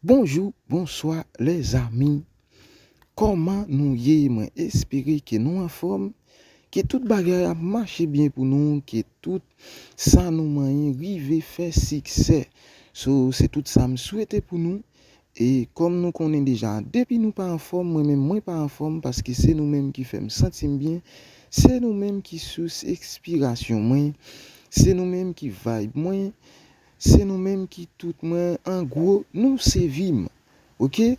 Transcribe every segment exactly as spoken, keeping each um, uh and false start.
Bonjou, bonswa, lèzami. Kòman nou ye? Mwen espere ke nou anfòm, ke tout bagay ap mache byen pou nou, ke tout sa nou manyen rive fè siksè. So, se tout sa m swete pou nou. E kòm nou konnen deja, depi nou pa anfòm, mwen menm mwen pa anfòm, paske se nou menm ki fè m santi m byen, se nou menm ki sous enspirasyon mwen, se nou menm ki vibe mwen, se nou menm ki tout mwen. An gwo, nou se vi m. Oke?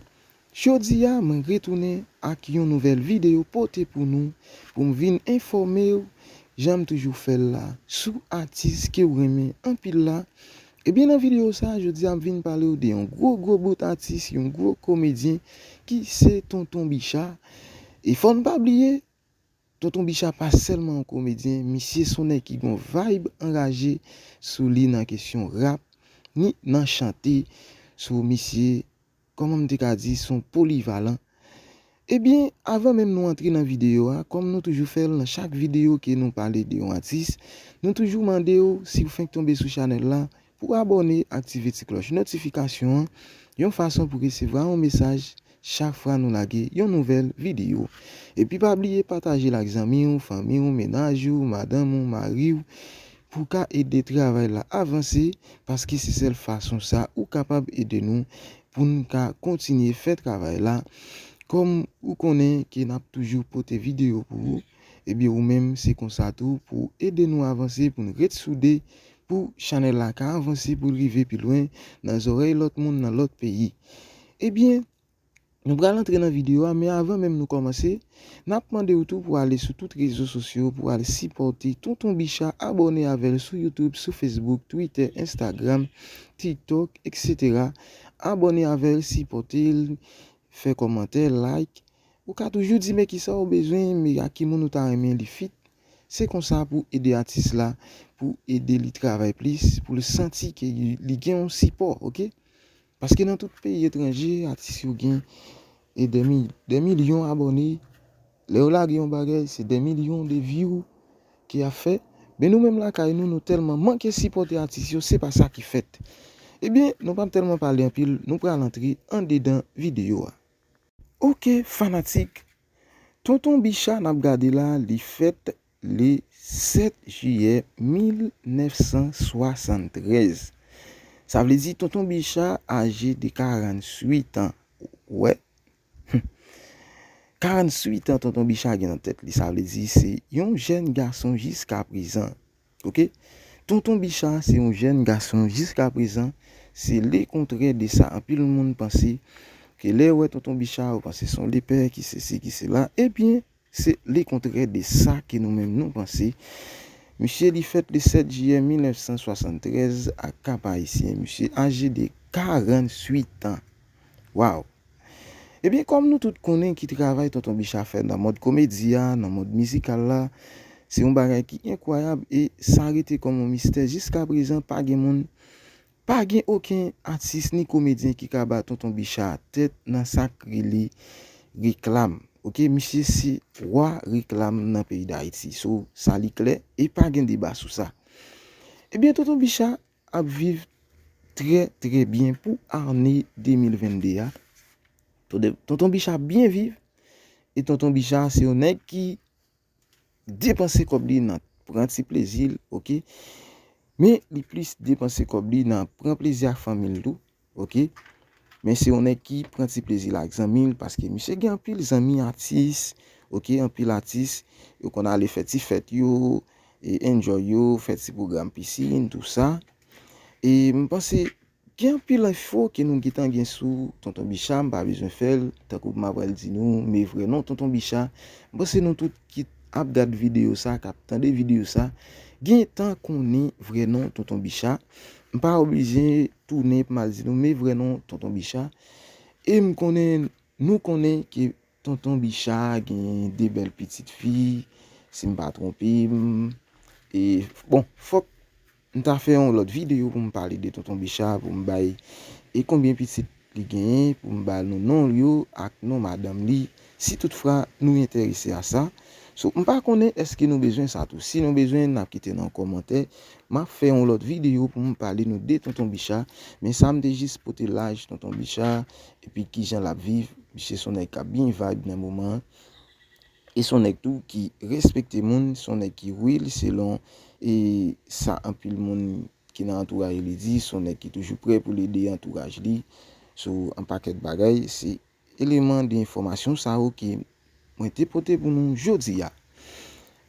Jodi a, mwen retounen ak yon nouvèl videyo pote pou nou, pou m vin enfòme w, jan m toujou fè l la, sou atis ke w renmen anpil la. Ebyen, nan videyo sa a, jodi a, m vin pale w de yon gwo, gwo bout atis, yon gwo komedyen, ki se Tonton Bicha. E fò n pa bliye, Tonton Bicha pa sèlman yon komedyen, misye se yon nèg ki gon vibe anraje sou li nan kesyon rap, ni nan chante. So, misye, kòman m te ka di, se yon polivalan. Ebyen, avan menm nou antre nan videyo a, kòm nou toujou fè l nan chak videyo ke nou pale de yon atis, nou toujou mande w, si w fenk tonbe sou chanèl la, pou abòne, aktive ti klòch notifikasyon an, yon fason pou resevwa yon mesaj chak fwa nou lage yon nouvèl videyo. Epi pa bliye pataje l ak zanmi w, fanmi w, mennaj ou, madanm ou, mari w, pou ka ede travay la avanse, paske se sèl fason sa ou kapab ede nou pou n ka kontinye fè travay la. Kòm ou konnen ke n ap toujou pote videyo pou ou, ebyen ou menm se konsa tou pou ede nou avanse, pou n ret soude, pou chanèl la ka avanse, pou l rive pi lwen nan zòrèy lòt moun nan lòt peyi. Ebyen, nou pral antre nan videyo a, men avan menm nou kòmanse, n ap mande w tou pou ale sou tout rezo sosyo, pou al sipòte Tonton Bicha, abòne avè l sou YouTube, sou Facebook, Twitter, Instagram, TikTok, etsetera. Abòne avè l, sipòte l, fè kòmantè, like. Ou ka toujou di men kisa w bezwen, men ak ki moun ou ta renmen li feat. Se konsa pou ede atis la, pou ede li travay plis, pou l santi ke li, li gen yon sipò, oke? Paske nan tout peyi etranje, atis yo gen e de mi-, de milyon abòne. Lè yo lage yon bagay, se de milyon de view ke y ap fè. Men nou menm lakay nou, nou tèlman manke sipòte atis yo, se pa sa ki fèt. Ebyen, nou p ap tèlman pale anpil, nou pral antre andedan videyo a. Oke, fanatik, Tonton Bicha n ap gade la, li fèt le sèt jiyè mil nèf san swasanntrèz. Sa vle di Tonton Bicha aje de karanntuit an. Wè. Karanntuit an Tonton Bicha gen nan tèt li. Sa vle di se yon jèn gason jiska prezan. Oke? Tonton Bicha se yon jèn gason jiska prezan. Se lekontrè de sa anpil moun panse. Ke lè yo wè Tonton Bicha, yo panse se yon lepè, ki sesi, ki sela. Ebyen, se lekontrè de sa ke nou menm nou panse. Misye li fèt le sèt jiyè mil nèf san swasanntrèz ak Kap Ayisyen. Misye aje de karanntuit an. Waw! Ebyen, kòm nou tout konnen ki travay Tonton Bicha fè nan mond komedi a, nan mond mizikal la, se yon bagay ki enkwayab e sa rete kòm yon mistè jiska prezan, pa gen moun, pa gen okenn atis ni komedyen ki ka ba Tonton Bicha tèt nan sa k rele reklam. Oke, misye se wa reklam nan peyi Dayiti. So, sa li klè e pa gen deba sou sa. Ebyen, Tonton Bicha ap viv trè, trè byen pou ane de mil venn de a. Tonton, Tonton Bicha byen viv. E Tonton Bicha se yon nèg ki depanse kòb li nan pran ti plezi l, oke? Men li plis depanse kòb li nan pran plezi ak fanmi l tou, oke? Men se yon nèg ki pran ti plezi l ak zanmi l, paske misye gen anpil zanmi atis, oke? Anpil atis, yo konn ale fè ti fèt yo, e enjoy yo, fè ti pwogram pisin, tou sa. E m panse, gen anpil enfo ke nou gentan gen sou Tonton Bicha, m pa bezwen fè l, tankou m ap pral di nou, men vrè non Tonton Bicha. M panse nou tout ki ap gad videyo sa, k ap tande videyo sa, gentan konnen vrè non Tonton Bicha. M pa oblije tounen pou m al di nou, men vrè non Tonton Bicha. E m konnen, nou konnen ke Tonton Bicha gen de bèl pitit fi, si m pa twonpe m. E, bon, fòk m ta fè yon lòt videyo pou m pale de Tonton Bicha, pou m bay e konbyen pitit li genyen, pou m ba nou non l yo ak non madanm li, si toutfwa nou enterese a sa. So, m pa konnen èske nou bezwen sa tou. Si nou bezwen, n ap kite nan kòmantè. M ap fè yon lòt videyo pou m pale nou de Tonton Bicha. Men sa m te jis pote laj Tonton Bicha, epi kijan l ap viv. Misye se yon nèg k ap byen vibe nan moman an. E se yon nèg tou ki respekte moun, se yon nèg ki real selon e sa anpil moun ki nan antouraj li di, se yon nèg ki toujou prè pou l ede antouraj li sou yon pakèt bagay. Se eleman de enfòmasyon sa yo ke mwen te pote pou nou jodi a.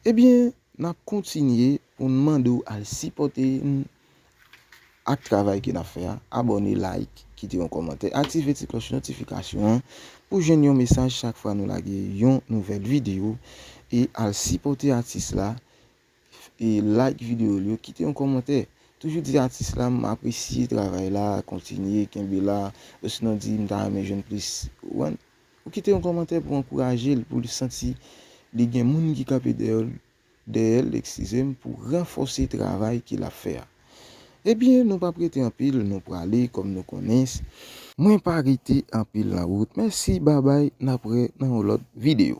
Ebyen, n ap kontinye pou n mande w al sipòte n ak travay ke n ap fè a. Abòne, like, kite yon kòmantè, aktive ti klòch notifikasyon an pou jwenn yon mesaj chak fwa nou lage yon nouvèl videyo. E al sipòte atis la, e like videyo l yo, kite yon kòmantè. Toujou di atis la, m apresye travay la, kontinye, kenbe la. Osinon di, m ta renmen jwenn plis. Ou kite yon kòmantè pou ankouraje l, pou l santi li gen moun ki kanpe dèyè l, dèyè l, eskize m, pou ranfòse travay ke l ap fè a. Ebyen, nou p ap rete anpil, nou prale, kòm nou konnen. Mwen pa rete anpil nan wout. Mèsi, babay, n ap wè nan yon lòt videyo.